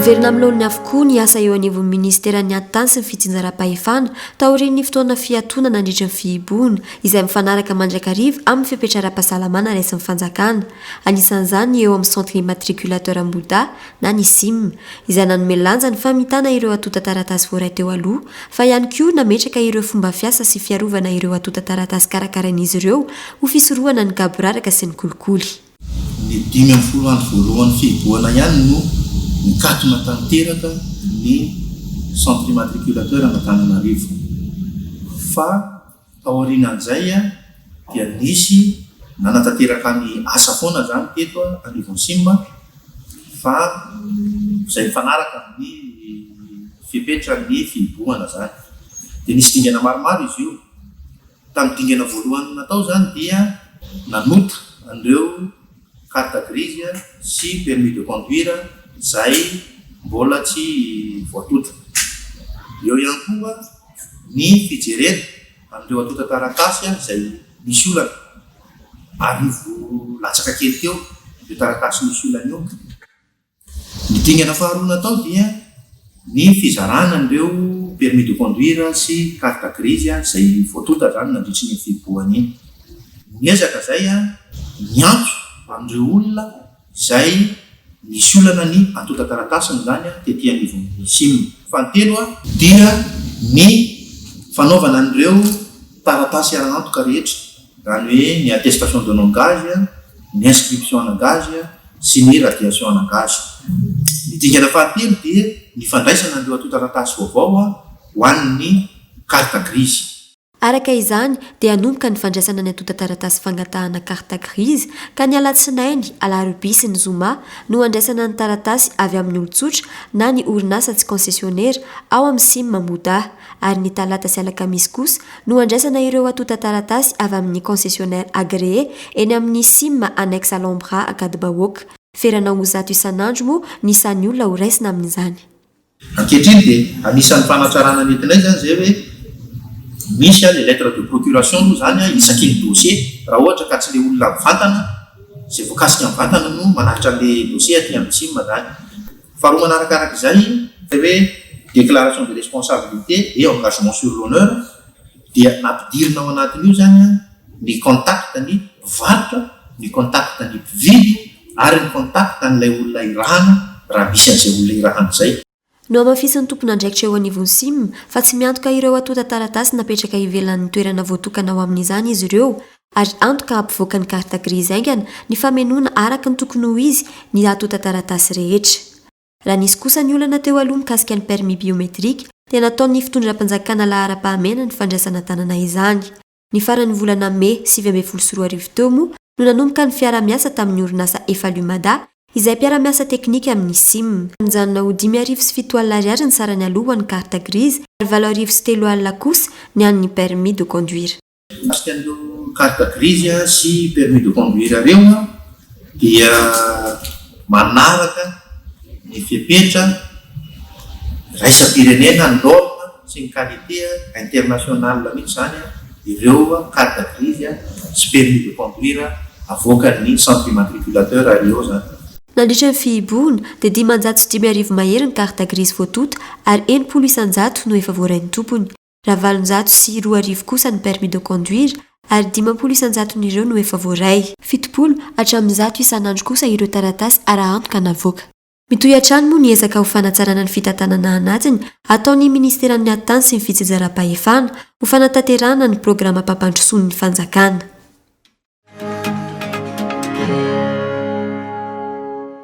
Miverina amin'ny laoniny avokoa ny asa eo anivon'ny minisiteran'ny Atitany sy ny fitsinjaram-pahefana taorian'ny fotoana fiatoana nandritra ny fihibohana, izay mifanaraka mandrakariva amin'ny fepetra ara-pahasalamana raisin'ny fanjakana. Anisan'izany ny eo amin'ny Centre Immatriculateur Ambohidahy na ny Cim, izay nanome lanja ny famitana ireo antontan-taratasy voaray teo aloha, fa ihany koa nametraka ireo fomba fiasa sy fiarovana ireo antontan-taratasy karakarain'izy ireo ho fisorohana ny gaboraraka sy ny kolikoly. Ny 15 andro voalohan'ny fihibohana ihany no nikatona tanteraka ny Centre Immatriculateur an'Antananarivo fa Taorianan'izay dia nisy nanatanteraka ny asa foana izany teto anivon'ny sim fa izay mifanaraka amin'ny fepetran'ny fihibohana izany. Dia nisy dingana maromaro izy io. Tamin'ny dingana voalohany natao izany dia nanota an'ireo carte grise sy permis de conduire izay mbola tsy voatonta. Eo ihany koa ny fijerena an'ireo antontan-taratasy izay misy olana, 1000 latsaka kely teo io taratasy misy olana io. Ny dingana faharoa natao dia ny fizarana an'ireo permis de conduire sy carte grise izay voatonta izany nandritry ny fihibohana iny. Niezaka izay niantso an'ireo olona izay nisy olana ny antontan-taratasiny izany tety anivon'ny sim. Fahatelo dia ny fanaovana an'ireo taratasy ara-antoka rehetra, izany hoe ny attestation de non gage, ny inscription ana gage sy ny radiation ana gage. Ny dingana fahatelo dia ny fandraisana an'ireo antontan-taratasy vaovao ho an'ny carte grise. Araka izany dia hanomboka ny fandraisana ny antontan-taratasy fangatahana carte grise ka ny alatsinainy, alarobia sy ny zoma no handraisana ny taratasy avy amin'ny olon-tsotra na ny orinasa tsy concessionnaire ao amin'ny sim Ambohidahy ary ny talata sy alakamisy kosa no handraisana ireo antontan-taratasy avy amin'ny concessionnaire agréé eny amin'ny sim annexe Alhambra Ankadibahoaka. Ferana ho 100 isan'andro moa ny isan'ny olona ho raisina amin'izany. Ankehitriny dia anisan'ny fanatsarana nentinay izany izay hoe misy ilay lettre de procuration aloha izany isaky ny dossier raha ohatra ka tsy ilay olona mivantana izay voakasika mivantana no manatitra an'ilay dossier aty amin'ny sim izany. Faharoa manarakaraka izay ilay hoe déclaration de responsabilité et engagement sur l'honneur dia nampidirina ao anatin'io izany ny contact ny mpivarotra, ny contact ny mpividy ary ny contact an'ilay olona irahana raha misy an'izay olona irahana izay. Nohamafisin'ny tompon'andraikitra eo anivon'ny sim fa tsy miantoka ireo antontan-taratasy napetraka ivelan'ny toerana voatokana ho amin'izany izy ireo ary antoka hampivoaka ny carte grise haingana ny famenoana araka ny tokony ho izy ny antontan-taratasy rehetra. Raha nisy kosa ny olana teo aloha mikasika ny permis biométrique dia nataon'ny fitondram-panjakana laharam-pahamehana ny fandraisana an-tanana izany. Ny faran'ny volana mey 2019 teo moa no nanomboka ny fiaraha-miasa tamin'ny orinasa Efalumada izay mpiara-miasa teknika amin'ny sim. Nijanona ho 7500 ariary ny sarany aloha ho an'ny carte grise ary 3300 kosa ny an'ny permis de conduire. Mikasika an'ireo carte grise sy permis de conduire ireo dia manaraka ny fepetra iraisam-pirenena, norme sy ny qualité internationale mihitsy izany ireo carte grise sy permis de conduire avoakan'ny centre immatriculateur ireo izany. Nandritra ny fihibohana dia 505 mahery ny carte grise voatonta ary 60% no efa voarain'ny tompony. Raha 2008 kosa ny permis de conduire ary 50 isan-jaton'ireo no efa voaray. 70 hatramin'ny 100 isan'andro kosa ireo taratasy ara-antoka navoaka. Mitohy hatrany moa ny ezaka ho fanatsarana ny fitantanana anatiny ataon'ny minisiteran'ny Atitany sy ny fitsinjaram-pahefana ho fanatanterahana ny programam-pampandrosoan'ny fanjakana.